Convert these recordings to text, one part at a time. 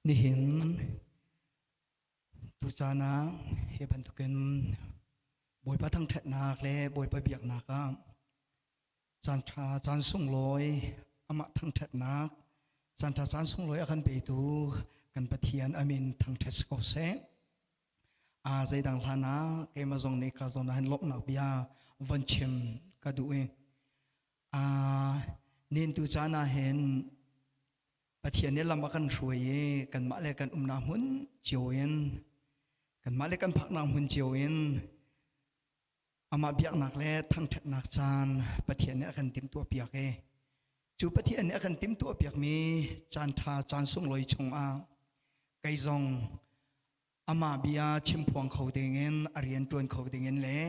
Nihin tucaan ah hi bantukin Bawipa thangṭhatnak le Bawipa biaknak ah caan ṭha caan sunglawi amah thangṭhatnak caan ṭha caan sunglawi a kan petu kan Pathian a min thangṭhat si ko seh. A zeidang hlan ah keimah zong nih ka zawn ah hin lawmhnak bia von chim ka duh i nin tu caan ah hin Pathian nih lam a kan hruai i kanmah le kan umnak hmun cio in kanmah le kan phaknak hmun cio in amah biaknak le thangṭhatnak caan Pathian nih a kan timhtuahpiak i cu Pathian nih a kan timhtuahpiakmi caan ṭha caan sunglawi chungah kei zong amah bia chimphuang kho dingin a rian ṭuan kho dingin le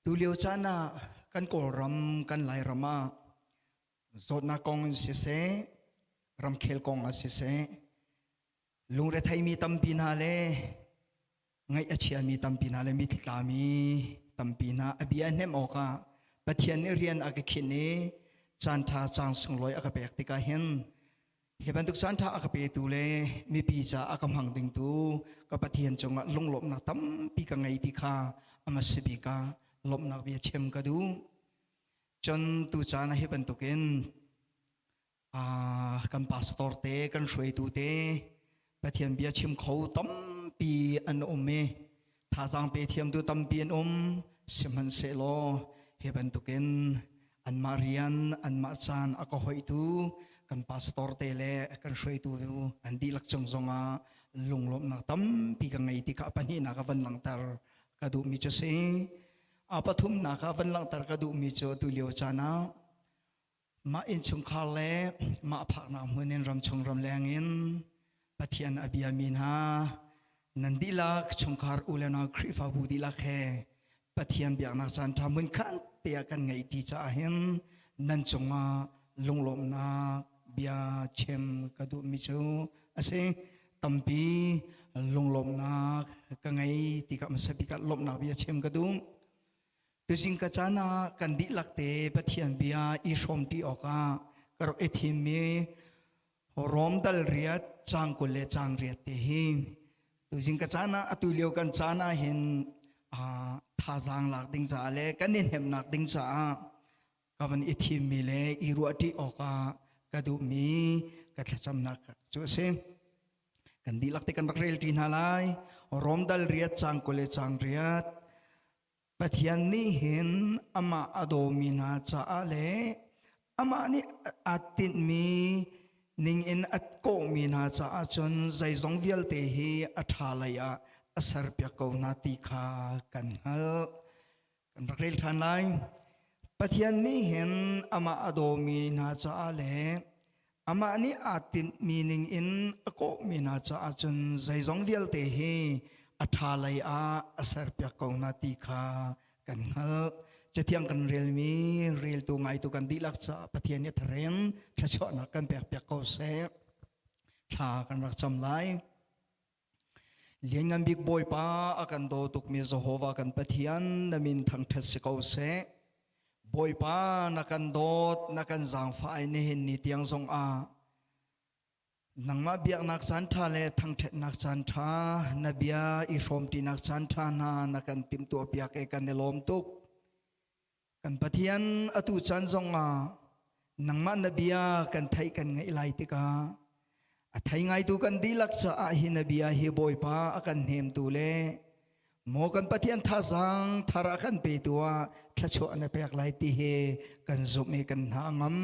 tulio caan ah kan Kawlram kan Lairam ah zawtnak kong in siseh ramkhel kong ah siseh lungretheimi tampi hna le ngaih a chiami tampi hna le mitthli tlami tampi hna a bia hnemh awkah Pathian nih rian a ka khinh i caanṭha caan sunglawi a ka pek tikah hin hi bantuk caanṭha a ka petu le mipi ca a ka hmang dingtu ka Pathian cungah lunglawmhnak tampi ka ngei ti kha a hmasa bik ah lawmhnak bia chim ka duh. Cun tucaan ah hi bantukin kan pastor te kan hruaitu te Pathian bia chim kho tampi an um i thazaang pe thiamtu tampi an um. Sihmanhsehlaw hi bantukin anmah rian anmah caan a ka hoihtu kan pastor te le kan hruaitu an dihlak cung zongah lunglawmhnak tampi ka ngei ti kha pahnihnak a van langhter ka duhmi cu si. A pathumnak ah van langhter ka duhmi cu atu lio caan ah mah innchungkhar le mah phaknak hmun in ramchung ramleng in Pathian a biami hna nan dihlak chungkhar u le nau Khrihfabu dihlak he Pathian biaknak caan ṭha hmun khan te ah kan ngeih ti caah hin nan cungah lunglawmhnak bia chim ka duhmi cu a si. Tampi lunglawmhnak ka ngei ti ka hmasa bik ah lawmhnak bia chim ka duh. Tuzing ka caan ah kan dihlak te Pathian bia i hrawmṭi awkah ka rak i thimmi Rom dal riat caang 20 le caang 8 te hi tuzing ka caan ah atu lio kan caan ah hin thazaang lak ding caah le kan i hnemhnak ding caah ka van i thimmi le i ruahṭi awkah ka duhmi ka thlacamnak cu a si. Kan dihlak te kan rak relṭi hna lai. Rom dal riat caang 20 le caang 8. Pathian nih hin amah a dawmi hna caah le amah nih aa tinhmi ningin a kawhmi hna caah cun zeizong vialte hi a ṭha lei ah a serpiak ko hna ti kha kan hngalh. Kan rak rel ṭhan lai. Pathian nih hin amah a dawmi hna caah le amah nih aa tinhmi ningin a kawhmi hna caah cun zeizong vialte hi a ṭha lei ah a serpiak ko hna ti kha kan hngalh. Cathiang kan relmi reltu ngaitu kan dihlak caah Pathian nih tharin thluachuahnak kan pekpiak ko seh. Thla kan rak cam lai. Lianngan bik Bawipa a kan daw tukmi Jehovah kan Pathian na min thangṭhat si ko seh. Bawipa na kan dawt, na kan zaangfah i nihin ni tiang zong ah nangmah biaknak caan ṭha le thangṭhatnak caan ṭha, na bia i hrawmṭinak caan ṭha hna na kan timhtuahpiak i kan i lawm tuk. Kan Pathian atu caan zongah nangmah na bia kan theih kan ngaih lai tikah a thei ngaitu kan dihlak caah hi na bia hi Bawipa a kan hnemtu le maw kan Pathian thazaang thar a kan petu ah thluachuah na pek lai ti hi kan zumh i kan hna ngam.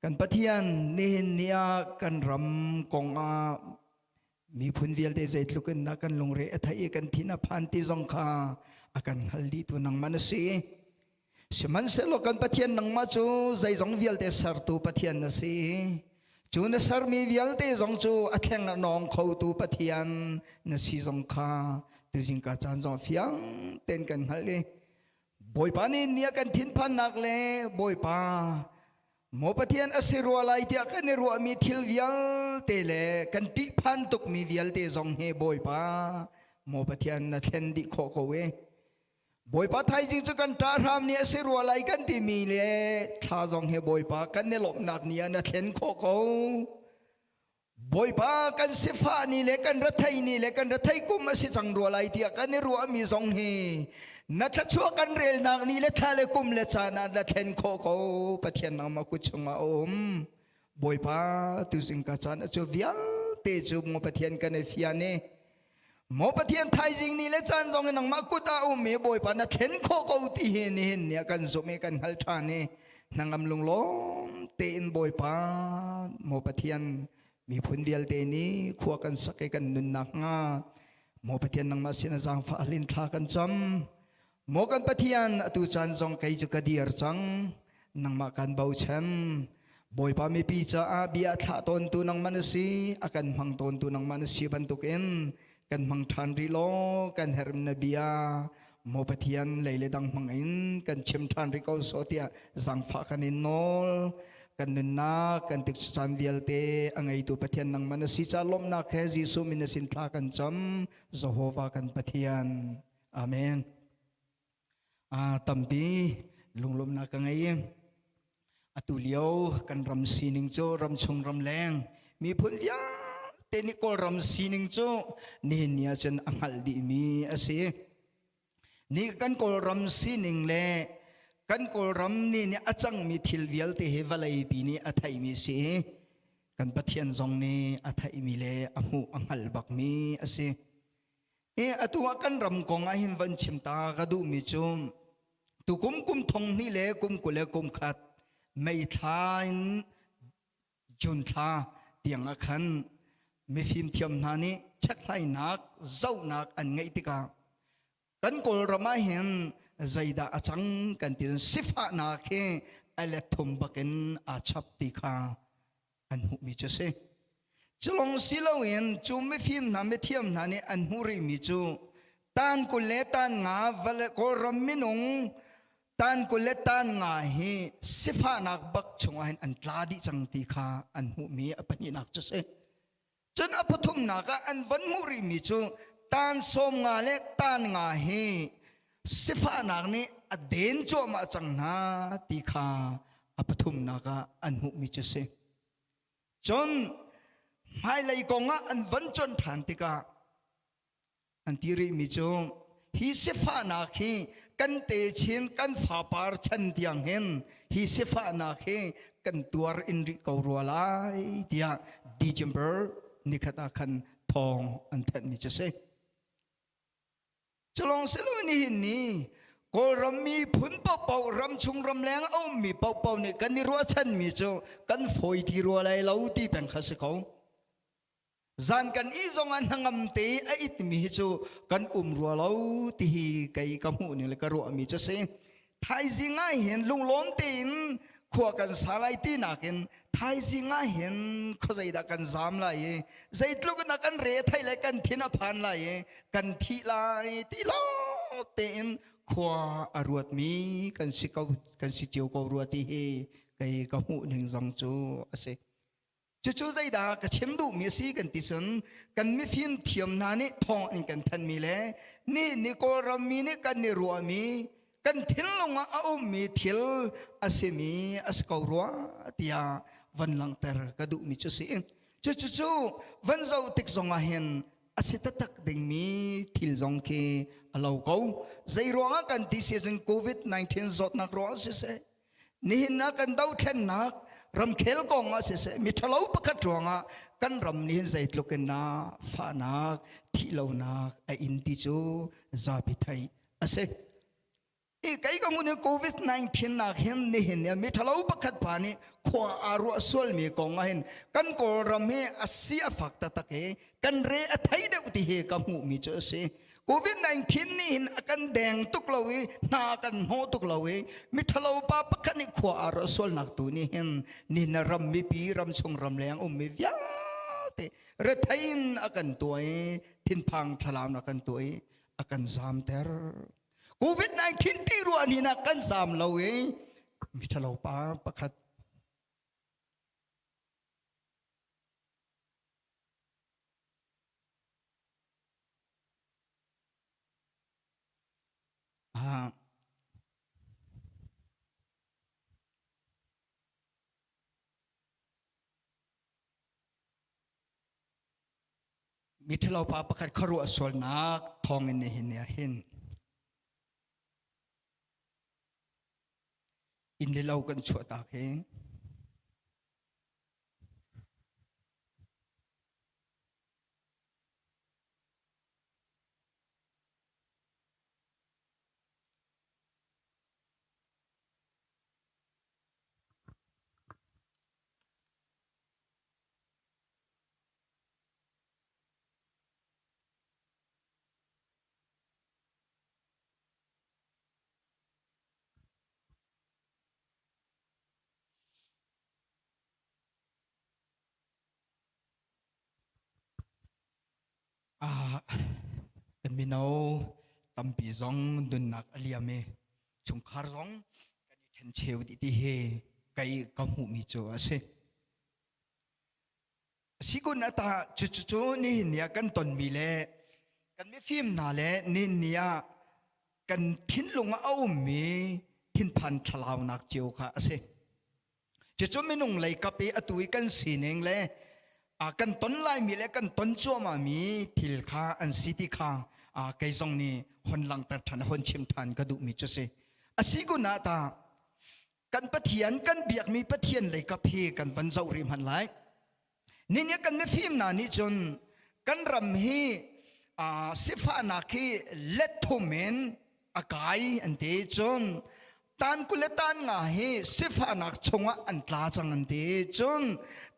Kan Pathian nihin ni ah kan ram kong ah Miphun vialte zeitluk in dah kan lungre a theih i kan thin a phan ti zong kha a kan hngal dihtu nangmah na si. Sihmanhsehlaw kan Pathian nangmah cu zeizong vialte sertu Pathian na si. Cu na sermi vialte zong cu a thleng a nawng khotu Pathian na si zong kha tuzingka caan zong fiang tein kan hngalh i Bawipa nih ni a kan thinphannak le Bawipa maw Pathian a si rua lai tiah kan i ruahmi thil vialte le kan ṭihphan tukmi vialte zong hi Bawipa maw Pathian na thlen dih khawh ko e. Bawipa thaizing cu kan ṭah hram ni a si rua lai kan timi le thla zong hi Bawipa kan i lawmhnak ni ah na thlen khawh ko. Bawipa kan sifah ni le kan rethei ni le kan rethei kum a si cang rua lai tiah kan i ruahmi zong hi na thluachuah kan relnak ni le thla le kum le caan ah na thlen khawh ko. Pathian nangmah kut chungah a um. Bawipa, tuzing ka caan a cu vialte cu maw Pathian kan i fian i maw Pathian, thaizing ni le caan zong in nangmah kut ah um i Bawipa na thlen khawh ko ti hi nihin ni ah kan zumh i kan hngal ṭhan i hnangam lunglawm tein Bawipa, maw Pathian, miphun vialte nih khua kan sak i kan nunnak hnga maw Pathian nangmah sin a zaangfah halin thla kan cam. Maw kan Pathian, atu caan zong kei cu ka dir cang, nangmah kan bochan. Bawipa, mipi caah bia a thlah tawntu nangmah na si, a kan hmang tawntu nangmah na si bantukin kan hmang ṭhan rih law kan herh na bia maw Pathian lei le dang hmang in kan chim ṭhan rih ko sawh tiah zaangfah kan in nawl. Kan nunnak kan tikcaan vialte a ngeitu Pathian nangmah na si ca lawmhnak he Jesuh min na sin thla kan cam, Jehovah kan Pathian. Amen. Tampi lunglawmhnak ka ngei. Atu lio kan ram sining cu ramchung ramleng miphun vialte nih Kawlram sining cu nihin ni ahcun a hngalh dihmi a si. Ni kan Kawlram sining le kan Kawlram nih nih a cangmi thil vialte hi vawleipi nih a theihmi si. Kan Pathian zong nih a theihmi le a hmuh a hngalh bakmi a si. Atu ah kan ram kong ah hin van chim ta ka duhmi cu tukum kum thong hnih le kum 21 May thla in June thla tiang ah khan mifim thiam hna nih chekhlainak zohnak an ngeih tikah kan Kawlram ah hin zeidah a cang kan ti sifahnak hi a let thum bakin aa chap ti kha an hmuhmi cu si. Culong si loin cu mifim hna mithiam hna nih an hmuh rihmi cu tan 20 le tan nga vale Kawlram minung tan 20 le tan nga hi sifahnak bak chungah hin an tla dih cang ti kha an hmuhmi a pahnihnak cu si. Cun a pathumnak ah an van hmuh rihmi cu tan 15 le tan nga hi sifahnak nih a den cuahmah cang hna ti kha a pathumnak ah an hmuhmi cu si. Cun hmailei kong ah an van cuanh ṭhan tikah an ti rihmi cu hi sifahnak hi kan techin kan fapar chan tiang hin hi sifahnak hi kan tuar in rih ko rua lai tiah December nikhat ah khan thawng an thanhmi cu si. Culong siloin nihin ni Kawlram miphun paohpaoh ramchung ramleng a ummi paohpaoh nih kan i ruahchanmi cu kan fawi ti rua lai lo ti peng kha si ko. Zan kan ih zong ah hnangam te a itmi hi cu kan um rua lo ti hi kei ka hmuh ning le ka ruahmi cu si. Thaizing ah hin lunglawm tein khua kan sa lai ti nakin thaizing ah hin khuazeidah kan zaam lai i zeitluk in kan re thai le kan thin a phan lai i kan thih lai ti lawng tein khua a ruatmi kan si ko kan si cio ko rua ti hi kei ka hmuh ning zong cu a si. Cucu zeidah ka chim duhmi a si kan ti cun kan mifim thiam hna nih thawng in kan thanmi le ni ni Kawlram mi nih kan i ruahmi kan thinlung ah a ummi thil a simi a si ko rua tiah van langhter ka duhmi cu si. Cucu van zoh tik zong ah hin a si taktak dingmi thil zong khi a lo ko. Zei ruangah kan ti si cun COVID-19 zawtnak ruangah siseh Nihin ah kan dothlennak ramkhel kong ah siseh miṭhalo pakhat ruangah kan ram nih hin zeitluk in na fahnak thihlonak a in ti cu zapi theih a si. I kei ka ngun COVID-19 nak hin nihin ni miṭhalo pakhat pa nih khua aa ruah sualmi kong ah hin kan Kawlram hi a si a fak taktak i kan re a thei deuh ti hi ka hmuhmi cu a si. COVID-19 nih hin a kan deng tuk lo i hna kan hnawh tuk lo i miṭhalo pa pakhat nih khua aa ruah sualnak tu nih hin nihin ram mipi ramchung ramleng ummi vialte rethei in a kan tuah i thinphang thlalau a kan tuah i a kan zamter. COVID-19 ti ruah ni na kan zam lo i miṭhalo pa pakhat Miṭhalo pa pakhat khuaruah sualnak thawngin nihin ni ah hin inn le lo kan chuahtak hi Ah, kan mino tampi zong nunnak a liam i chungkhar zong kan i ṭhencheu dih ti hi kei ka hmuhmi cu a si. Sikun ata cucu nihin ni ah kan tonmi le kan mifim hna le nihin ni ah kan thinlung ah a ummi thinphan thlalaunak cio kha a si. Cucu minung lei kap i atu i kan sining le kan ton laimi le kan ton cuahmahmi thil kha an si ti kha kei zong nih hon langhter ṭhan hon chim ṭhan ka duhmi cu si. A si kun ah ta kan Pathian kan biakmi Pathian lei kap hi kan van zoh rih hmanh lai. Nihin kan mifim hna nih cun kan ram hi sifahnak hi let thum in a kai an ti cun tan kul le tan nga hi sifahnak chungah an tla cang an ti cun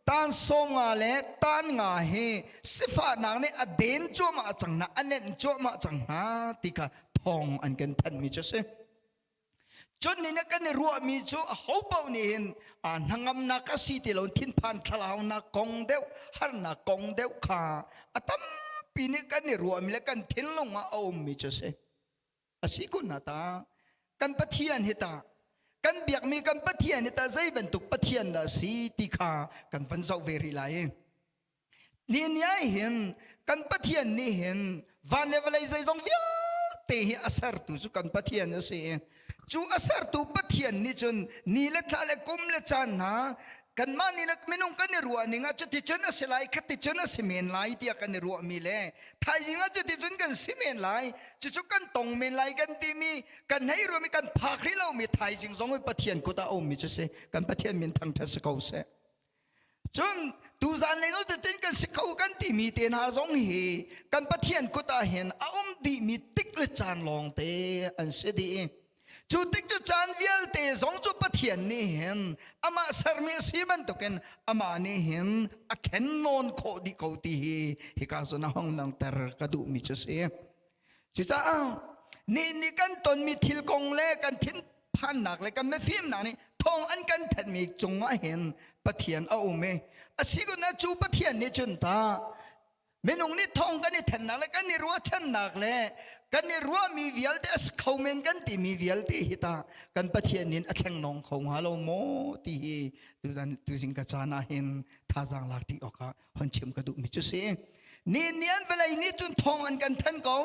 tan sawm nga le tan nga hi sifahnak nih a den cuahmah cang hna a nenh cuahmah cang hna ti kha thawng an kan thanhmi cu a si. Cun ni na kan i ruahmi cu aho paoh nih hin hnangamnak a si ti lo thinphan thlalaunak kong deuh harnak kong deuh kha a tampi nih kan i ruahmi le kan thinlung ah a ummi cu a si. A si kun na ta kan Pathian hi ta kan biakmi kan Pathian hi ta zei bantuk Pathian dah si ti kha kan van zoh ve rih lai. Ni ni ah hin kan Pathian nih hin van le vawlei zeizong vialte hi a sertu cu kan Pathian a si. Cu a sertu Pathian nih cun ni le thla le kum le caan hna kanmah nih minung kan i ruah ning ah cuticun a si lai khaticun a si men lai tiah kan i ruahmi le thaizing ah cuticun kan si men lai cucu kan tong men lai kan timi kan hei ruahmi kan phak rih lomi thaizing zong hi Pathian kut ah a ummi cu si kan Pathian min thangṭhat si ko seh. Cun tuzan le tin kan si kho kan timi te hna zong hi kan Pathian kut ah hin a um dihmi tik le caan lawng te an si dih. Cu tik cu caan vialte zong cu Pathian nih hin amah sermi a si bantukin amah nih hin a thlen nawn khawh dih ko ti hi hika zawn a hong langhter ka duhmi cu si. Cucaah ni nih kan tonmi thil kong le kan thinphannak le kan mifimnak nih thawng an kan thenhmi cungah hin Pathian a um i a si kun ah cu Pathian nih cun ta minung nih thawng kan i thennak le kan i ruahchannak le kan i ruahmi vialte a si kho men kan timi vialte hi ta kan Pathian in a thleng nawng kho hnga lo maw ti hi tuzan tuzing ka caan ah hin thazaang lak ṭi awkah hon chim ka duhmi cu si. Ni nian vawlei nih cun thawng an kan thanh ko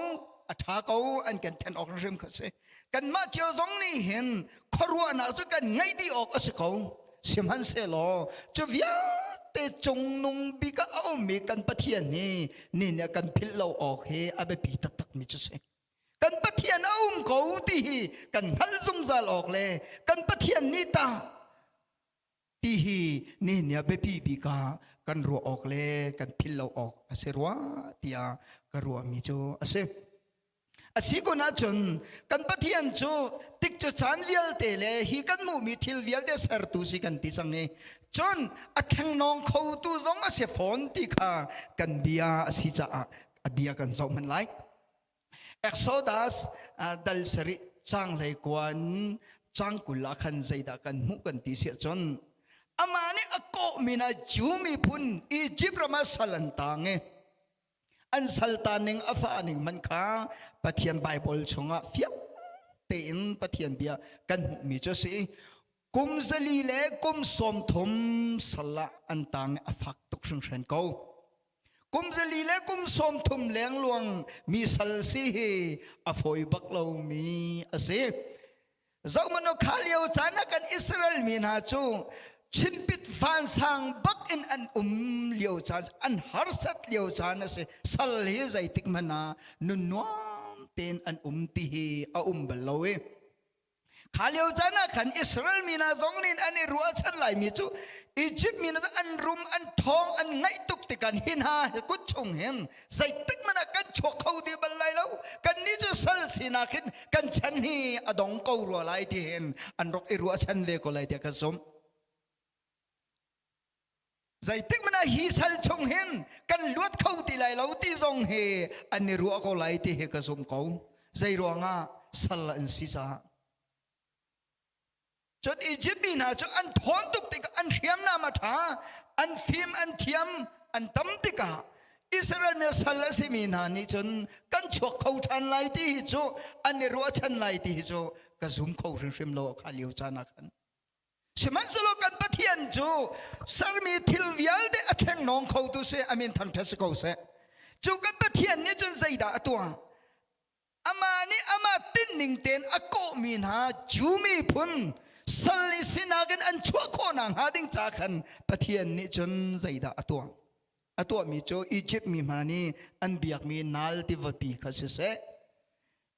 a ṭha ko an kan thanh awk hrim kha si kanmah cio zong nih hin khuaruahnak cu kan ngeih dih awk a si ko sihmanhsehlaw cu vialte cungnung bik ah a ummi kan Pathian hi ni nih kan philh lo awk hi a biapi taktakmi cu si kan Pathian a um ko ti hi kan hngalh zungzal awk le kan Pathian nih ta ti hi nihin ni ah biapi bik ah kan ruah awk le kan philh lo awk a si rua tiah ka ruahmi cu a si. A si kun ahcun kan Pathian cu tik cu caan vialte le hi kan hmuhmi thil vialte sertu si kan ti cang i cun a thengnawng khotu zong a si fawn ti kha kan bia a si caah a bia kan zoh hmanh lai. Exodus dal sarih cang hlei kuan cang 20 ah khan zeidah kan hmuh kan ti siah cun amah nih a kawhmi hna Jew miphun Egypt ram ah sal an tang i an sal tan ning a fah ning man kha Pathian Bible chungah fiang tein Pathian bia kan hmuhmi cu a si. Kum 400 le kum 30 sal ah an tang i a fak tuk hringhran ko. Kum 400 le kum 30 lengluang mi sal si hi a fawi bak lomi a si. Zohmanh u, kha lio caan ah kan Israel mi hna cu Chimpit vansang bak in an um lio caan, an harsat lio caan a si. Sal hi zeitik hmanh ah nun nuam tein an um ti hi a um bal lo i. Kha lio caan ah khan Israel mi hna zong nih an i ruahchan laimi cu Egypt mi hna an rum, an ṭhawng, an ngaih tuk tikah hi hna kut chung hin zeitik hmanh ah kan chuak kho ti bal lai lo. Kannih cu sal sinak hin kan chan hi a dong ko rua lai ti hin an rak i ruahchan ve ko lai tiah ka zumh. Zeitik hmanh ah hi sal chung hin kan luat kho ti lai lo ti zong hi an i ruah ko lai ti hi ka zum ko. Zei ruangah sal an si caah. Cun Egypt mi hna cu an ṭhawn tuk tikah an hriamnam a ṭha, an fim, an thiam, an tam tikah Israel mi sal a simi hna nih cun kan chuak kho ṭhan lai ti hi cu an i ruahchan lai ti hi cu ka zum kho hrimhrim lo kha lio caan ah khan. Sihmanhsehlaw kan Pathian cu sermi thil vialte a thleng khotu si, a min thangṭhat si ko seh. Cu kan Pathian nih cun zeidah a tuah? Amah nih amah tinhning tein a kawhmi hna Jew miphun sal i sinak in an chuah khawh nakhnga ding ca khan Pathian nih cun zeidah a tuah? A tuahmi cu Egypt mi hna nih an biakmi Nile tivapi kha siseh,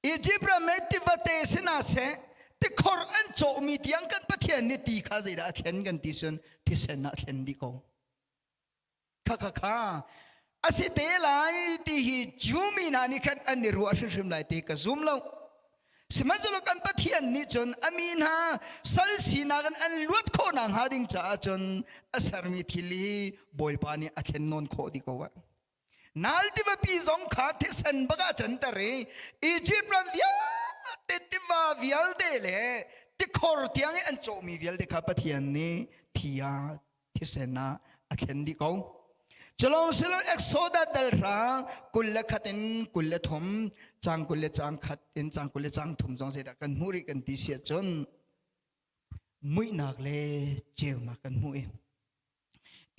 Egypt ram i tivate sinah seh, tikhor an cawhmi tiang kan Pathian nih ti kha zeidah a thlen kan ti cun thisen ah a thlen dih ko. Kha kha kha a si te lai ti hi Jew mi hna nih khan an i ruah hrimhrim lai ti ka zum lo. Sihmanhsehlaw kan Pathian nih cun a mi hna sal sinak in an luat khawh nakhnga ding caah cun a sermi thil hi Bawipa nih a thlen nawn khawh dih ko ah. Nal tivapi zong kha thisen bak ah canter i Egypt ram vialte tiva vialte le tikhor tiang i an cawhmi vialte kha Pathian nih thi ah thisen ah a thlen dih ko. Culawng silo Exodus dal hra 21 in 23 cang 20 le cang khat in cang 20 le cang thum zong zeidah kan hmuh rih kan ti si ahcun muihnak le ceunak kan hmuh i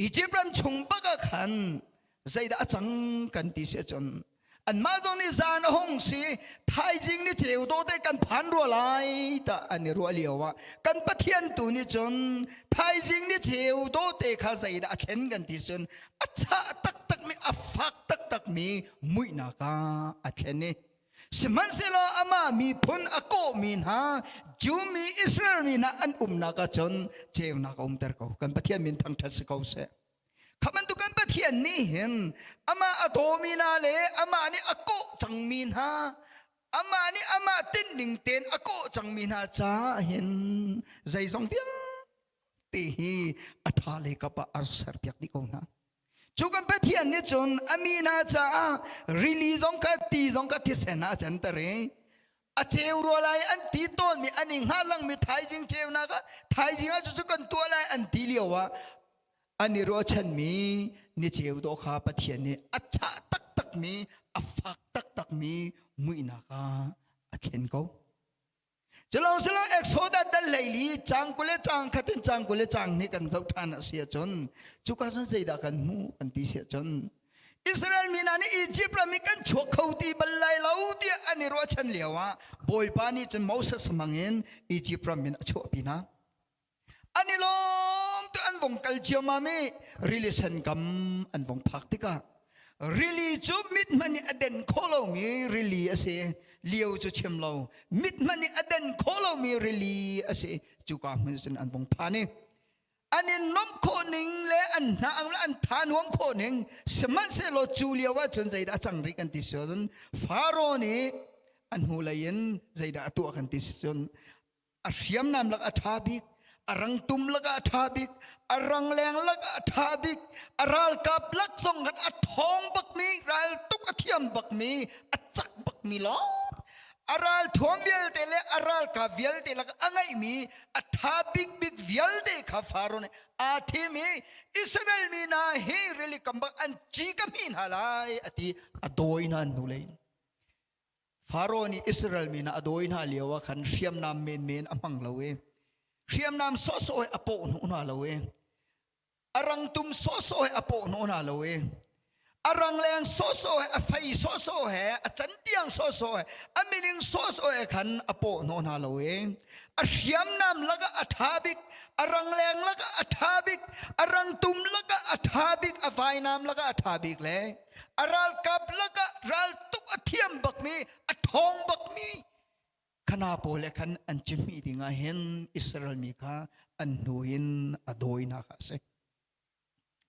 Egypt ram chung bak ah khan zeidah a cang kan ti si ahcun anmah zong nih zan a hung si, thaizing ni ceu dawh te kan phan rua lai ta an i ruah lio ah kan Pathian tu nih cun thaizing ni ceu dawh te kha zeidah a thlen kan ti cun a chah taktak mi, a fak taktak mi muihnak ah a thlen i, sihmanhsehlaw amah miphun a kawhmi hna Jew mi, Israel mi hna an umnak ah cun ceunak a umter ko. Kan Pathian min thangṭhat si ko seh. Kha bantuk kan Pathian nih hin amah a dawmi hna le amah nih a kawh cangmi hna, amah nih amah tinhning tein a kawh cangmi hna caah hin zeizong vialte hi a ṭha lei kap ah a serpiak dih ko hna. Cu kan Pathian nih cun a mi hna caah rili zong kha, ti zong kha thisen ah a canter i a ceu rua lai an ti tawnmi, an i hngalangmi thaizing ceunak ah, thaizing ah cucu kan tuah lai an ti lio ah an i ruahchanmi ni ceu dawh kha Pathian nih a chah taktakmi, a fak taktakmi muihnak ah a thlen ko. Culong silong Exodus dal 14 cang 20 le cang khat in cang 20 le cang hnih kan zoh ṭhan a si ahcun cuka cun zeidah kan hmuh kan ti si ahcun Israel mi hna nih Egypt ram i kan chuak kho ti bal lai lo tiah an i ruahchan lio ah Bawipa nih cun Moses hmang in Egypt ram in a chuahpi hna. An i lawm tu an vong kal ciammam i rili sen kam an vong phak tikah rili cu mit hmanh nih a den khawh lomi rili a si. Lio cu chim lo, mit hmanh nih a den khawh lomi rili a si. Cuka hmun cun an vong phan i an in nuamh khawh ning le an hna le an tha nuam khawh ning. Sihmanhsehlaw cu lio ah cun zeidah a cang rih kan ti si cun Faro nih a hnulei in zeidah a tuah kan ti si cun a hriamnam lak a ṭha bik, a rangtum lakah a ṭha bik, a rangleng lakah a ṭha bik, a ralkap lak zong khan a ṭhawng bakmi, ral tuk a thiam bakmi, a cak bakmi lawng, a ralthuam vialte le a ralkap vialte lak a ngeihmi a ṭha bikbik vialte kha Faro nih aa thim i Israel mi hna hi rili kam bak an ci ka hmi hna lai a ti, a dawi hna hnulei. Faro nih Israel mi hna a dawi hna lio ah khan hriamnam menmen a hmang lo i hriamnam sawhsawh a pawh hnawh hna lo i a rangtum sawhsawh a pawh hnawh hna lo i. A rangleng sawhsawh he, a fei sawhsawh he, a cantiang sawhsawh he, a mining sawhsawh he khan a paw hnawh hna lo i a hriamnam lakah a ṭha bik, a rangleng lakah a ṭha bik, a rangtum lakah a ṭha bik, a vainam lakah a ṭha bik le a ralkap lakah raltuk a thiam bakmi, a ṭhawng bakmi khana pawl he khan an cihmih dingah hin Israel mi kha an hnu in a dawi hna kha a si.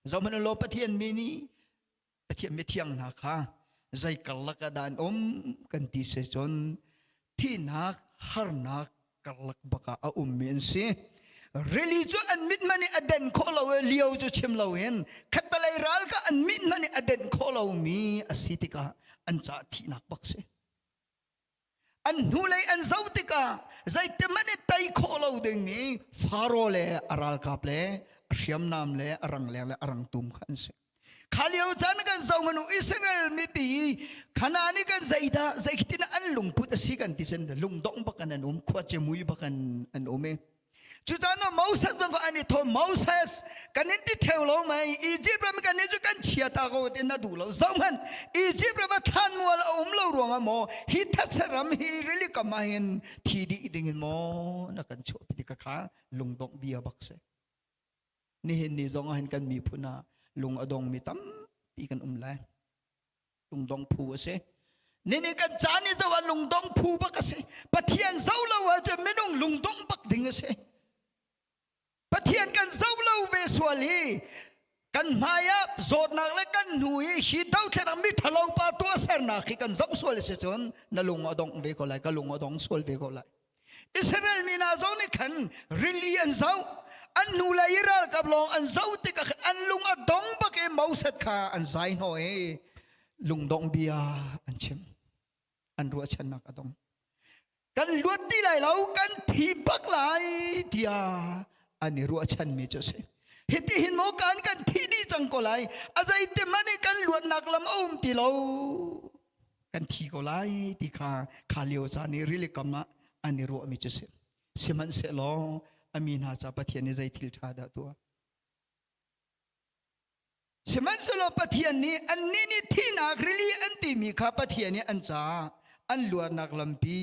Zohhmanh law Pathian mi nih Pathian mithiang hna kha zei karlak ah dah an um kan ti si cun thihnak harnak karlak bak ah a ummi an si. Rili cu an mit hmanh i a den khawh lo i lio cu chim loin khattalei ral kha an mit hmanh i a den khawh lomi a si tikah an caah thihnak bak si. An hnulei an zoh tikah zeitihmanh i tei khawh lo dingmi Faro le a ralkap le a hriamnam le a rangleng le a rangtum kha an si. Kha lio caan kan zoh hmanh u Israel mipi Kanaan i kan zeidah zeitin an lungput a si kan ti cun lungdong bak an an um khuaci mui bak an an um i Cucaah Moses zong an i thawh Moses kan in ti theu lo mei Egypt ram kan cu kan chia ta ko ti na duh lo zohhmanh Egypt ram ah thlanmual a um lo ruangah maw hi thatse ram hi rili kam ah hin thi dih ding in maw na kan chuahpi ti ka kha lungdongh bia bak si nihin ni zong ah hin kan miphun ah lung a dong mi tampi kan um lai lungdong phu a si nini kan caan i zoh ah lungdong phu bak a si pathian zoh lo ahcun minung lungdong bak ding a si pathian kan zoh lo ve sual hi kan hmai ah zawtnak le kan hnu i hi dothlenak mi ṭhalo pa tuahsernak hi kan zoh sual si cun na lung a dong ve ko lai ka lung a dong sual ve ko lai Israel mi hna zong nih khan rili an zoh an hnu lei i ralkap lawng an zoh tikah khan an lung a dong bak i Moses kha an zai hnawh i lungdongh bia an chim an ruahchannak a dong kan luat ti lai lo kan thi bak lai tiah an i ruahchanmi cu a si hiti hin maw kan kan thi dih cang ko lai a zeiti hmanh i kan luatnak lam a um ti lo kan thi ko lai ti kha kha lio caan i rili kam ah an i ruahmi cu si sihmanhsehlaw a mi hna ca Pathian nih zei thil ṭha dah tuah sihmanhsehlaw Pathian nih annih nih thihnak rili an timi kha Pathian nih an caah an luatnak lampi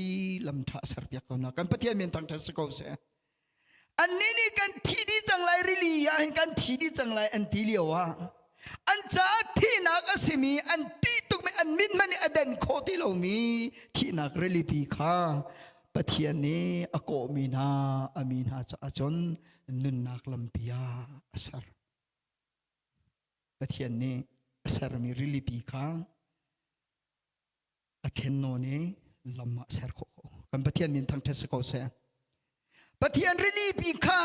lam ṭha serpiak ko hna kan Pathian min thangṭhat si ko seh Annih nih kan thi dih cang lai rili ah hin kan thi dih cang lai an ti lio ah an caah thihnak a simi an ṭih tukmi an mit hmanh nih a den khawh ti lomi thihnak rilipi kha Pathian nih a kawhmi hna a mi hna caah cun nunnak lampi ah a ser. Pathian nih a sermi rilipi kha a thlen nawn i lam ah ser khawh ko kan Pathian min thangṭhat si ko seh Pathian rili pi kha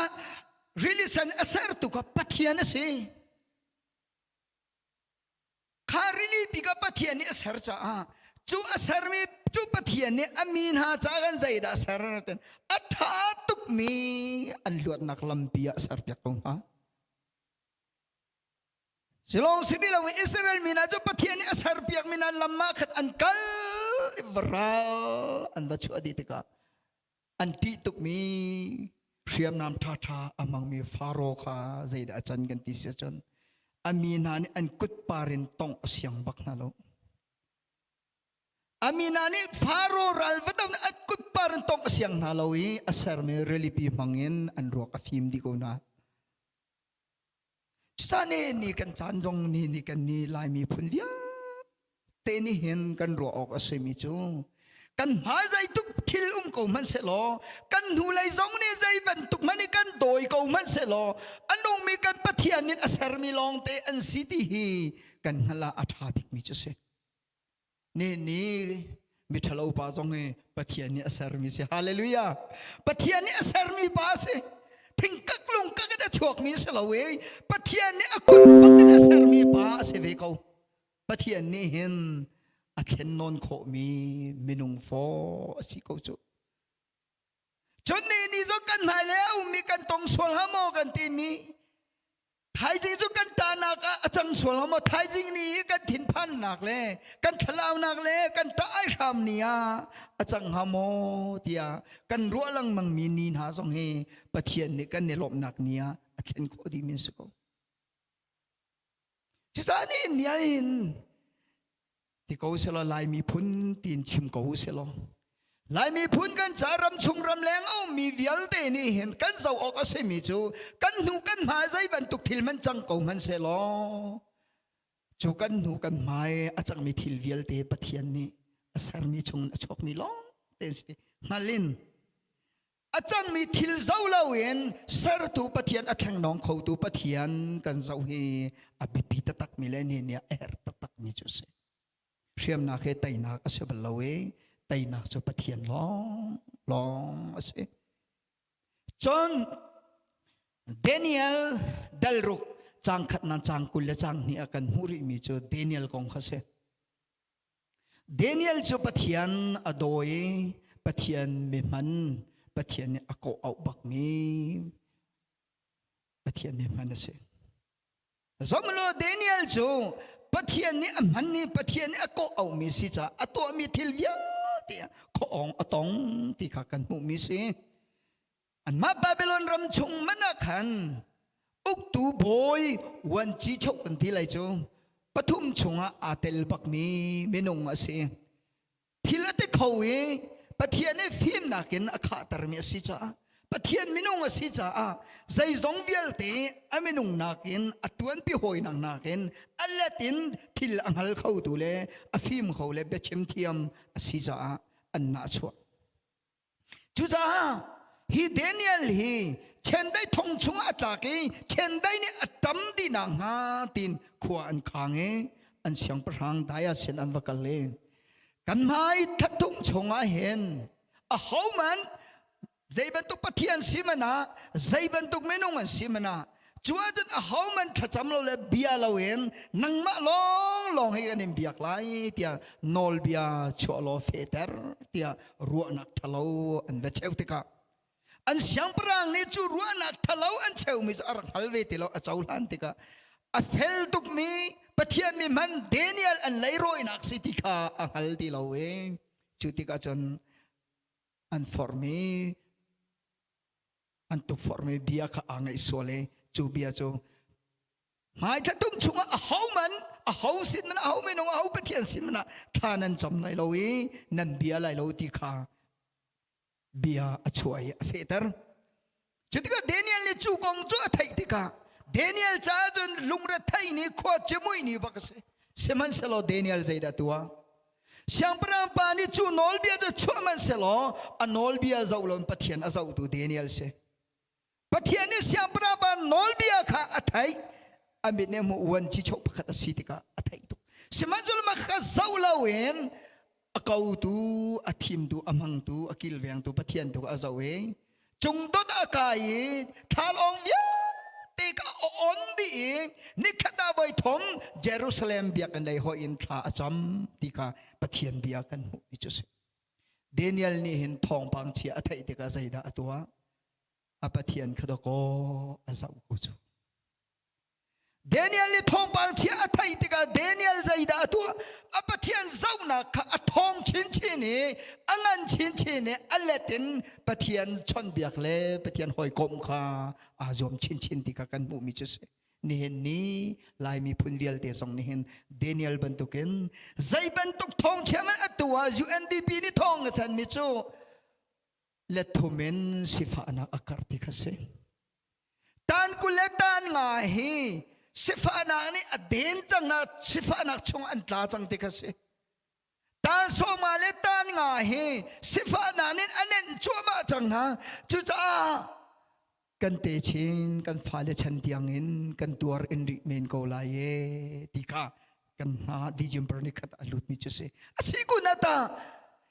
rili sen a sertu kha Pathian a si kha rili pi kha Pathian nih a ser caah cu a sermi cu Pathian nih a mi hna caah kan zeidah a ser ten a ṭha tukmi an luatnak lampi ah serpiak ko hna Silong si lo in Israel mi hna cu Pathian nih a serpiakmi hna lam ah khan an kal i ral an va chuah dih tikah an ṭih tukmi hriamnam ṭhaṭha a hmangmi Faro kha zeidah a can kan ti si ahcun a mi hna nih an kutpar in tongh a siang bak hna lo. A mi hna nih Faro ral va do an kutpar in tongh a siang hna lo i a sermi rilipi hmangin an ruak a fim dih ko hna. Cucaah ni kan caan zong ni ni kan ni Laimi phun vialte nih hin kan ruah awk a simi cu kan hmai zei tuk thil um ko hmanh sehlaw kan hnulei zong nih zei bantuk hmanh i kan dawi ko hmanh sehlaw a nungmi kan Pathian in a sermi lawngte an si ti hi kan hngalh ah a ṭha bikmi cu a si. Ni ni miṭhalo pa zong hi Pathian nih a sermi si. Hallelujah. Pathian nih a sermi pa a si. Thingkak lungkak in a chuakmi si lo i Pathian nih a kut bak in a sermi pa a si ve ko. Pathian nih hin a thlen nawn khawhmi minung faw a si ko cu. Cun ni ni zong kan hmailei a ummi kan tong sual hnga maw kan timi Thaizing cu kan ṭahnak ah a cang sual hnga maw? Thaizing ni i kan thinphannak le kan thlalaunak le kan ṭah aihram ni ah a cang hnga maw tiah kan ruah lengmangmi ni hna zong hi Pathian nih kan i lawmhnak ni ah a thlen khawh dihmi an si ko. Cucaah nih nihin ti ko selaw Lai miphun tiin chim ko selaw Lai miphun kan ca ramchung ramleng a ummi vialte nih hin kan zoh awk a simi cu kan hnu kan hmai zei bantuk thil man cang ko hmanh sehlaw cu kan hnu kan hmai a cangmi thil vialte Pathian nih a sermi chung a chuakmi lawng te si hngal in a cangmi thil zoh loin sertu Pathian a thleng khotu Pathian kan zoh hi a biapi taktakmi le ni nih a herh taktakmi cu a si. Hriamnak he teinak a si bal lo i teinak cu Pathian lawng lawng a si. Cun Daniel dal ruk cang khat nan cang 20 le cang hnih a kan hmuh rihmi cu Daniel kong kha si. Daniel cu Pathian a daw i Pathian mihman, Pathian nih a kawh auh bakmi Pathian mihman a si. Zomlo Daniel cu Pathian nih a hman i Pathian nih a kawh auhmi si caah a tuahmi thil vialte ah khuaawng a tong ti kha kan hmuhmi si. Anmah Babylon ram chung man ah khan uktu bawi vuanci chok kan ti lai cu pathum chungah aa tel bakmi minung a si. Thil a ti kho i Pathian i fimnak in a khahtermi a si caah Pathian minung a si caah zeizong vialte a minung nakin a ṭuanpi hawinak nakin a let in thil a hngal khotu le a fim kho le biachim thiam a si caah an nahchuah. Cucaah hi Daniel hi chiandeih thong chungah a tlak i chiandeih nih a ṭam dih nakhnga tiin khua an khang i an siangpahrang Darius sin an va kal i kan hmai thathum chungah hin ahohmanh zei bantuk pathian si hmanh ah zei bantuk minung an si hmanh ah cu ahcun ahohmanh thlacam lo le bia loin nangmah lawnglawng hi kan in biak lai tiah nawlbia chuah law fehter tiah ruahnak ṭhalo an va cheu tikah an siangpahrang nih cu ruahnak ṭhalo an cheumi cu a rak hngal ve ti lo a cohlan tikah a fel tukmi Pathian mi hman Daniel an leirawinak si ti kha a hngal ti lo i cu tikah cun an forhmi an tukforhmi bia kha aa ngaih sual i cu bia cu hmaithla tum chungah a ho man a ho sin man a ho minung a ho pathian sin man ah thla nan cam lai lo i nan bia lai lo ti kha bia a chuah i a fehter. Cu tikah Daniel nih cu kong cu a theih tikah Daniel caah cun lungrethei nih khua cimui ni bak a si. Sihmanhsehlaw Daniel zeidah tuah? Siangpahrang pa nih cu nawlbia cu chuah hmanhsehlaw a nawlbia zoh loin Pathian a zohtu Daniel si. Pathian nih siangpahrang pa nawlbia kha a theih. A mit nih hmuh uan chichoh pakhat a si tikah a theih tuk. Sihmanhsehlaw mah kha zoh loin a kotu, a thimtu, a hmangtu, a kilvengtu Pathian tu a zoh i cungdot a kai i thalawng vialte kha a on dih i nikhat ah voi thum Jerusalem biakinn lei hoih in thla a cam ti kha Pathian bia kan hmuh mi cu si. Daniel nih hin thawngpang chia a theih tikah zeidah a tuah? A Pathian kha dawkaw a zoh ko cu. Daniel nih thawngpang chia a theih tikah Daniel zeidah a tuah? A Pathian zohnak kha a thawng chinchin i a ngan chinchin i a let in Pathian chawnhbiak le Pathian hawikomh kha aa zuam chinchin ti kha kan hmuhmi cu si. Nihin ni Lai miphun vialte zong nihin Daniel bantukin zei bantuk thawngchia hmanh atu ah UNDP nih thawng a thanmi cu let thum in sifahnak a karh ti kha si. Tan 20 le tan nga hi sifahnak nih a den cang na sifahnak chung an tla cang ti kha si. Tan sawma le tan nga hi sifahnak nih a nenh cuahmah cang hna. Cucaah kan te chin kan fale chan tiang in kan tuar in rih men ko lai e ti kha kan hna December ni khat a lutmi cu si. A si kun ata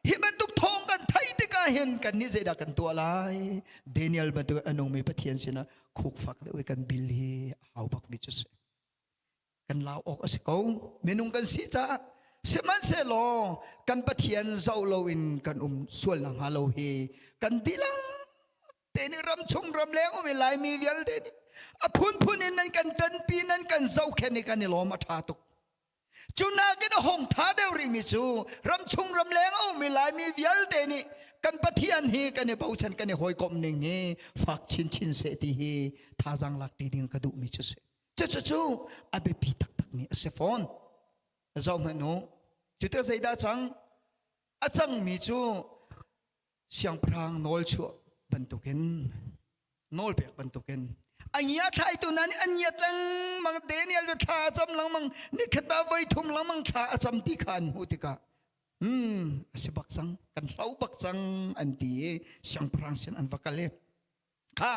hi bantuk thawng kan theih tikah hin kan nih zeidah kan tuah lai? Daniel bantuk a nungmi Pathian sinah khukfak deuh i kan bil hi a hau bakmi cu si. Kan lau awk a si ko. Minung kan si caah sihmanhsehlaw kan Pathian zoh loin kan um sual na hnga lo hi kan dihlak te nih ram chung ram leng um i Laimi vialte nih a phunphun in nan kan ṭanpi nan kan zohkhenh i kan i lawm a ṭha tuk. Cu nakin a hung ṭha deuh rihmi cu ram chung ram leng a ummi Laimi vialte nih kan Pathian hi kan i bochan kan i hawikomh ning hi fak chinchin seh ti hi thazaang lak ṭi ding ka duhmi cu si. Cucu cu a biapi taktakmi. tukmi a si fawn. Zoh hmanh u. Cu tikah zeidah cang? A cangmi cu siangpahrang nawl chuah bantukin nawl pek bantukin a ngia thlaitu hna nih an ngiat lengmang. Daniel cu thla a cam lengmang, nikhat ah voi thum lengmang thla a cam ti kha an hmuh tikah, a si bak cang, kan hlo bak cang an ti i siangpahrang sin an va kal i, kha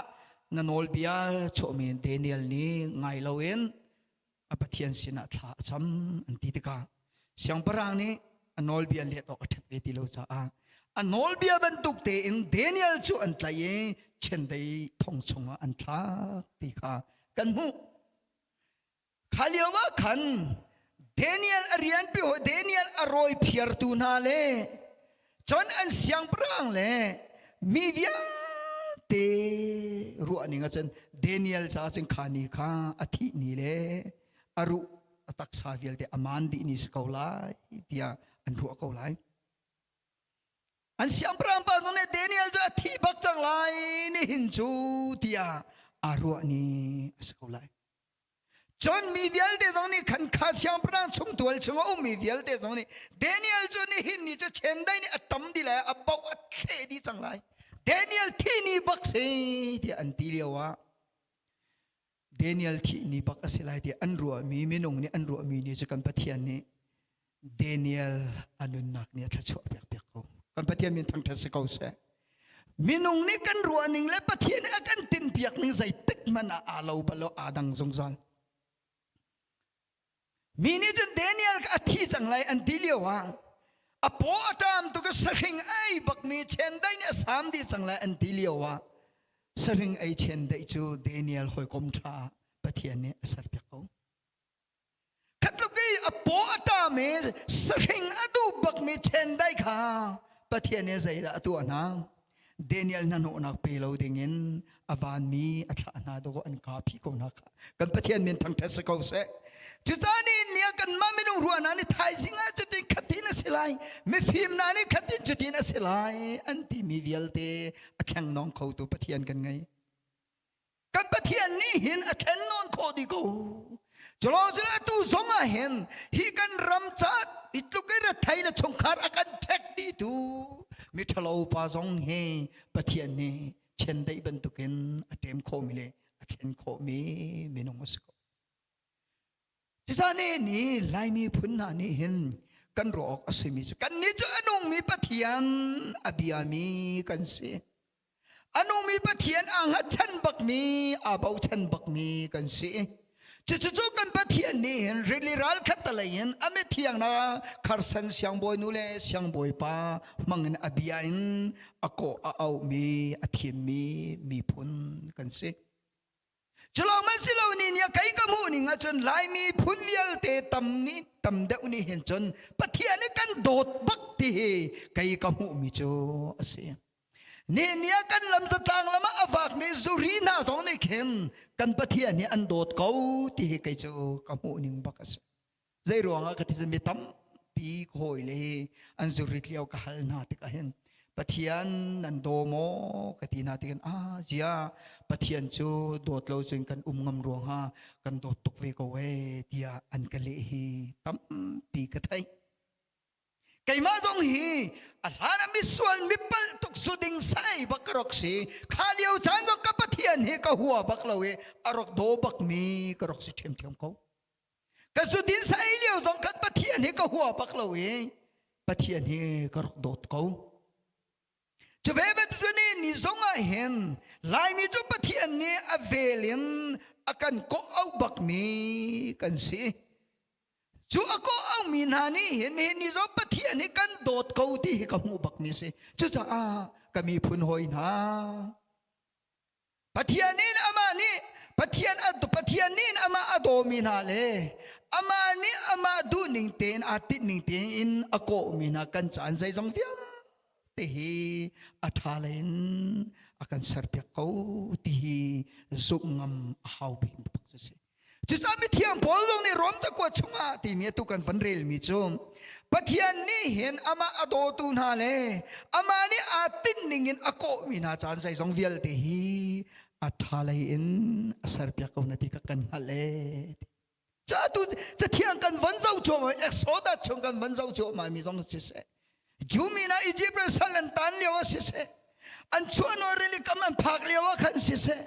na nawlbia chuahmi Daniel nih ngai loin a Pathian sinah thla a cam an ti tikah, siangpahrang nih a nawlbia let awk a ṭhat ve ti lo caah a nawlbia bantuk tein Daniel cu an tlaih i chiandeih thong chungah an thlak ti kha kan hmuh. Kha lio ah khan Daniel a rianpi hawi, Daniel a rawi phiartu hna le cun an siangpahrang le mi vialte ruah ning ahcun Daniel ca cun kha ni kha a thih ni le a ruh a taksa vialte a maan dih ni si ko lai tiah an ruah ko lai. An siangpahrang pa zong nih Daniel cu a thi bak cang lai nihin cu tiah aa ruah ni a si ko lai. Cun mi vialte zong nih khan, kha siangpahrang chungtual chung a ummi vialte zong nih, Daniel cu nihin ni cu chendai nih a tam dih lai, a boh a thleh dih cang lai. Daniel thi ni bak si tiah an ti lio ah, Daniel thih ni bak a si lai tiah an ruahmi, minung nih an ruahmi ni cu kan Pathian nih Daniel a nunnak nih a thluachuah piak piak ko. Kan Pathian min thangṭhat si ko seh. Minung nih kan ruah ning le Pathian nih a kan tinpiak ning zeitik hmanh ah aa lo bal lo, aa dang zungzal. Mi nih cun Daniel a thi cang lai an ti lio ah, a paw a ṭam tuk i sahring ai bakmi chendai nih a saam dih cang lai an ti lio ah, sahring ei chendaih cu Daniel hawikom ṭha Pathian nih a serpiak ko. Khatluk i a paw a ṭam i sahring a duh bakmi chendai kha Pathian nih zeidah a tuah hna? Daniel hnahnawhnak pe lo dingin a vanmi a thlah hna dawh an kaa phih ko hna kha. Kan Pathian min thangṭhat si ko seh. Cucaah ni ni ah kanmah minung ruahnak nih thaizing ah cutin khatin a si lai, mifim hna nih khatin cutin a si lai an timi vialte a thleng nawng khotu Pathian kan ngei. Kan Pathian nih hin a thlen nawn khawh dih ko. Culawng cun atu zong ah hin hi kan ram ca hi tluk i rethei le chungkhar a kan ṭhek dihtu miṭhalo pa zong hi Pathian nih chiandeih bantukin a ṭem khawhmi le a thlen khawhmi minung a si ko. Cucaah ni Laimi phun hna nih hin kan ruah awk a simi cu kannih cu a nungmi Pathian a biami kan si. A nungmi Pathian aa hngatchan bakmi, aa bochan bakmi kan si. Cucu kan Pathian nih hin rili ral khat talei in a mithiang na kharsan siangbawi nu le siangbawi pa hmangin a bia in a kawh a auhmi a thimmi miphun kan si. Culawng man si lo ni nih kei ka hmuh ning ahcun Laimi phun vialte tam nih tam deuh nih hin cun Pathian nih kan dawt bak ti hi kei ka hmuhmi cu a si. Ni ni ah kan lam zatlang lam ah a vakmi zuri hna zong nih khin kan Pathian hi an dawt ko ti hi kei cu ka hmuh ning bak a si. Zei ruangah ka ti mi tampi ka hawi le an zurit lio ka hal hna tikah hin Pathian nan daw maw ka ti hna tikhin, ah zia Pathian cu dawt lo cun kan um ngam ruang ha kan dawt tuk ve ko ee tiah an ka leh hi tampi ka theih. Keimah zong hi a hlan ah misual mipalh tuk zu ding sai bak ka rak si. Kha lio caan zong ka Pathian hi ka hua bak lo i a rak daw bak mi ka rak si ṭhiamṭhiam ko. Ka zu din sai lio zong khan Pathian hi ka hua bak lo i Pathian hi ka rak dawt ko. Cu ve bantuk ni ni zong ah hin Laimi cu Pathian nih a vel in a kan kawh auh bak mi kan si. Cu a kawh aumi hna nih hin hi ni zong Pathian hi kan dawt ko ti hi ka hmuh bak mi si. Cucaah ka miphun hawi hna, Pathian nih amah nih Pathian Pathian nih amah a dawmi hna le amah nih amah duhning tein aa tinhning tein a kawhmi hna kan caan zeizong vialte hi a ṭha lei in a kan serpiak ko ti hi zumh ngam a hau bik bak cu si. Cucaah mithiang Paul zong nih Rom cakuat chungah timi atu kan van relmi cu Pathian nih hin amah a dawtu hna le amah nih aa tinh ning in a kawhmi hna caan zeizong vialte hi a ṭha lei in a serpiak ko na ti kha kan hngalh ee. Ca tu cathiang kan von zoh cuahmah Exodus chung kan von zoh cuahmah mi zong siseh Jew mi hna Egypt ram sal an tan lio ah siseh an chuahnaw rili kam an phak lio ah khan siseh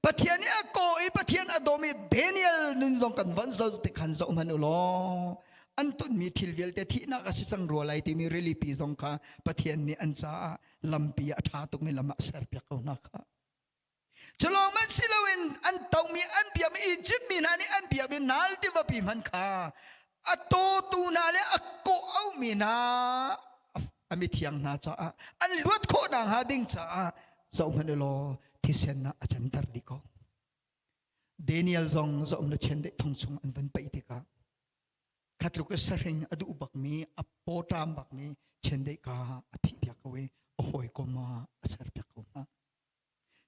Pathian nih a kaw i Pathian a dawmi Daniel nun zong kan von zoh tik khan zoh hmanh u law an tonmi thil vialte thihnak a si cang rua lai timi rilipi zong kha Pathian nih an caah lampi a ṭha tukmi lam ah serpiak ko hna kha. Culawng man si loin an tohmi an biakmi Egypt mi hna nih an biakmi Nal tivapi hman kha a tawtu hna le a kawh aumi hna a mithiang hna caah an luat khawh nakhnga ding caah zohhmanh u law thisen ah a canter dih ko. Daniel zong zoh na chiandeih thong chung an van paih tikah khatluk i sahring a duh bakmi a pawṭam bakmi chiandeih ka a phih piak ko i a hawikom ah a ser piak ko hna.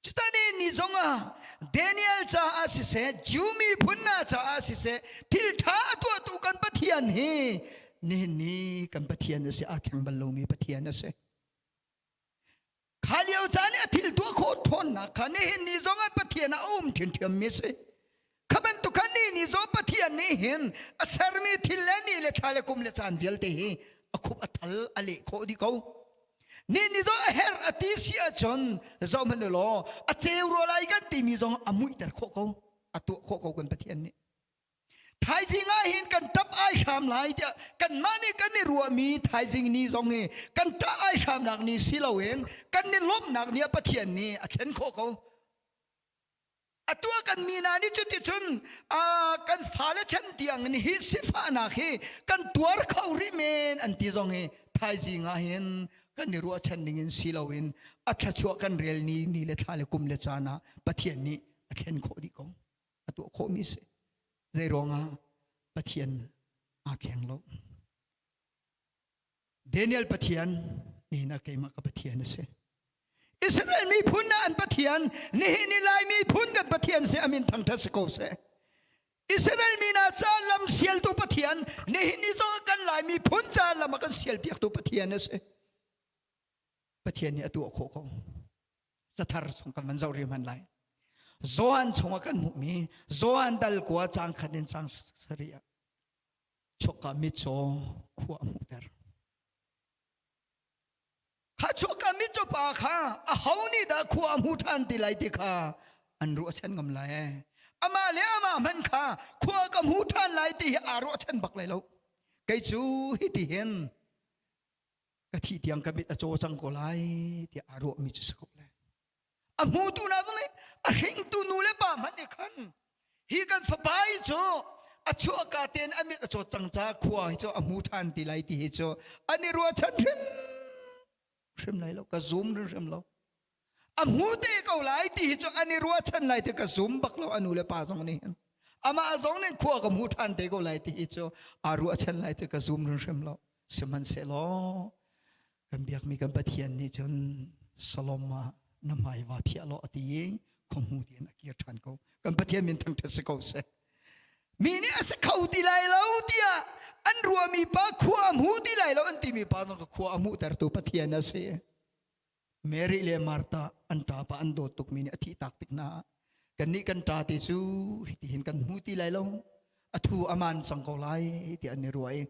Cutan i ni zongah Daniel caah siseh, Jew miphun hna caah siseh, thil ṭha a tuahtu kan Pathian hi nihin ni kan Pathian a si, aa thleng bal lomi Pathian a si. Kha lio caan i a thil tuah khawh ṭhawnnak kha nihin ni zongah Pathian ah a um ṭhiamṭhiammi a si. Kha bantuk khan ni ni zong Pathian nih hin a sermi thil le ni le thla le kum le caan vialte hi a khup a thal a leh khawh dih ko. Ni ni zong a herh a ti si ahcun zohhmanh u law a ceu rua lai kan timi zong a muihter khawh ko a tuah khawh ko kan Pathian nih. Thaizing ah hin kan ṭap ai hram lai tiah kanmah nih kan i ruahmi thaizing ni zong hi kan ṭah ai hramnak ni si loin kan i lawmhnak ni ah Pathian nih a thlen khawh ko. Atu ah kan mi hna nih cuticun kan fale chan tiang in hi sifahnak hi kan tuar kho rih men an ti zong hi thaizing ah hin kan i ruahchan ning in si loin a thluachuah kan rel ni ni le thla le kum le caan ah Pathian nih a thlen khawh dih ko a tuah khawhmi si zei ruangah Pathian aa thleng lo Daniel Pathian nihin ah keimah ka Pathian a si. Israel miphun ah an Pathian, nihin i Lai miphun kan Pathian si amin thangthat si ko seh. Israel mi hna ca lam sialtu Pathian, nihin ni zong kan Lai miphun ca lam a kan sialpiaktu Pathian a si. Pathian nih a tuah khawh ko. Cathar chung kan van zoh rih hman lai. Johan chungah kan hmuhmi Johan dal kua cang khat in cang sarih ah chuakka mitcaw khua a hmuhter. Kha chuakka mitcaw pa kha aho nih dah khua a hmu ṭhan ti lai ti kha an ruahchan ngam lai ee. Amah le amah hmanh kha khua ka hmu ṭhan lai ti hi aa ruahchan bak lai lo. Kei cu hiti hin ka thih tiang ka mit a caw cang ko lai tiah aa ruahmi cu si ko lai. A hmutu hna zong nih a hringtu nu le pa hmanh nih khan hi kan fapa hi cu a chuahka tein a mit a cawt cang caah khua hi cu a hmu ṭhan ti lai ti hi cu an i ruahchan hrim hrim lai lo ka zum hrimhrim lo a hmu te ko lai ti hi cu an i ruahchan lai ti ka zum bak lo a nu le pa zong nih hin amah zong nih khua ka hmu ṭhan te ko lai ti hi cu aa ruahchan lai ti ka zum hrimhrim lo sihmanhsehlaw Kan biakmi kan Pathian nih cun Salom ah na hmai va phiah law a ti i khuahmu tiin a kir ṭhan ko. Kan Pathian min thangṭhat si ko seh. Mi nih a si kho ti lai lo tiah an ruahmi pa khua a hmu ti lai lo an timi pa zong ka khua a hmuhtertu Pathian a si. Mary le Martha an ṭapa an dawt tukmi nih a thih tak tik hna ah kannih kan ṭa te cu hitihin kan hmu ti lai lo a thu aman cang ko lai tiah an i ruah i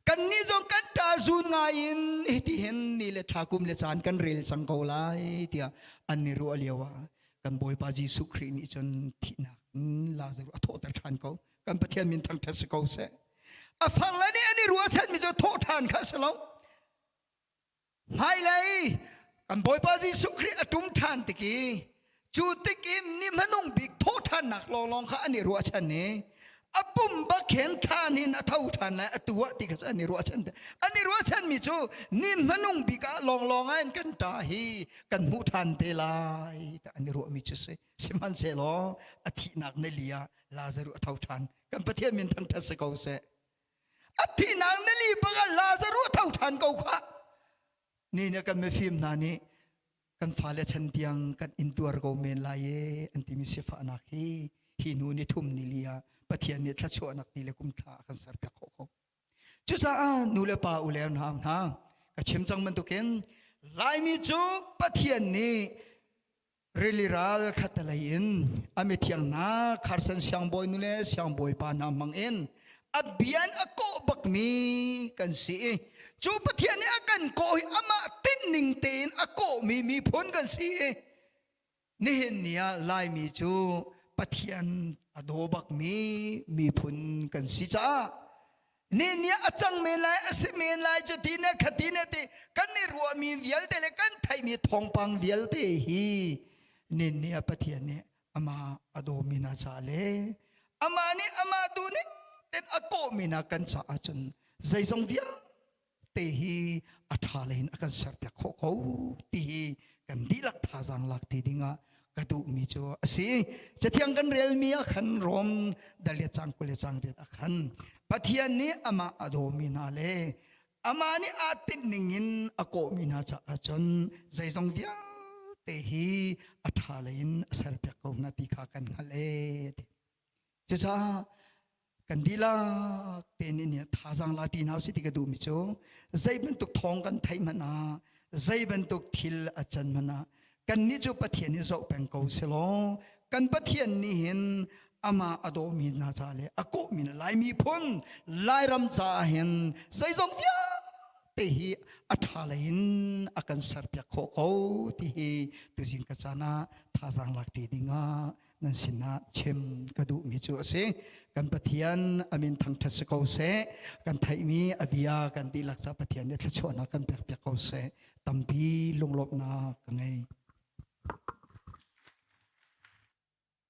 kannih zong kan ṭa zun ngai in hitihin ni le thla kum le caan kan rel cang ko lai tiah an i ruah lio ah kan Bawipa Jesuh Khrih nih cun thihnak in Lazarus a thawhter ṭhan ko kan Pathian min thangṭhat si ko seh a farle nih an i ruahchanmi cu thawh ṭhan kha a si lo Hmailei kan Bawipa Jesuh Khrih a ṭum ṭhan tik i cu tik i ni hmanung bik thawhṭhannak lawnglawng kha an i ruahchan i a pum bak hin thlan in a tho ṭhan lai atu ah ti kha cu an i ruahchan an i ruahchanmi cu ni hmanung bik ah lawnglawng ah in kan ṭa hi kan hmuh ṭhan te lai tiah an i ruahmi cu si sihmanhsehlaw a thihnak nili ah Lazarus a tho ṭhan kan Pathian min thangṭhat si ko seh A thihnak nili bang ah Lazarus a tho ṭhan ko khah. Ni nih kan mifim hna nih kan fale chan tiang kan intuar ko men lai e an timi sifahnak hi hi hnu ni thum ni li ah Pathian nih thluachuahnak ni le kum thla a kan serpiak khawh ko. Cucaah nu le pa u le nau hna ka chim cang bantukin Laimi cu Pathian nih Rili ral khattelei in a mithiang hna Kharsan siangbawi nu le siangbawi pa hna hmang in a bian a kawh bakmi kan si i cu Pathian nih a kan kawh hi amah tinhning tein a kawhmi miphun kan si i nihin ni ah Laimi cu Pathian a daw bakmi miphun kan si caah ni ni a cang men lai a si men lai cu ti ne khati ne ti kan i ruahmi vialte le kan theihmi thawngpang vialte hi ni ni a Pathian nih amah a dawmi hna ca le amah nih amah duh ning ten a kawhmi hna kan caah cun zeizong vialte hi a ṭha lei in a kan serpiak khawh ko ti hi kan dihlak thazaang lak ti dingah ka duhmi cu a si. Cathiang kan relmi ah khan Rom dal cang 20 le cang 8 ah khan Pathian nih amah a dawmi hna le amah nih aa tinh ning in a kawhmi hna caah cun zeizong vialte hi a ṭha lei in a serpiak ko hna ti kha kan hngalh ee ti. Cucaah kan dihlak tein in thazaang la ṭi hna usih ti ka duhmi cu zei bantuk thawng kan theih hmanh ah zei bantuk thil a can hmanh ah kannih cu Pathian hi zoh peng ko selaw kan Pathian nih hin amah a dawmi hna ca le a kawhmi Lai miphun Lairam caah hin zeizong vialte hi a ṭha lei in a kan serpiak khawh ko ti hi tuzing ka caan ah thazaang lak ṭi dingah nan sinah chim ka duhmi cu a si. Kan Pathian a min thangṭhat si ko seh. Kan theihmi a bia kan dihlak ca Pathian nih thluachuahnak kan pekpiak ko seh. Tampi lunglawmhnak ka ngei.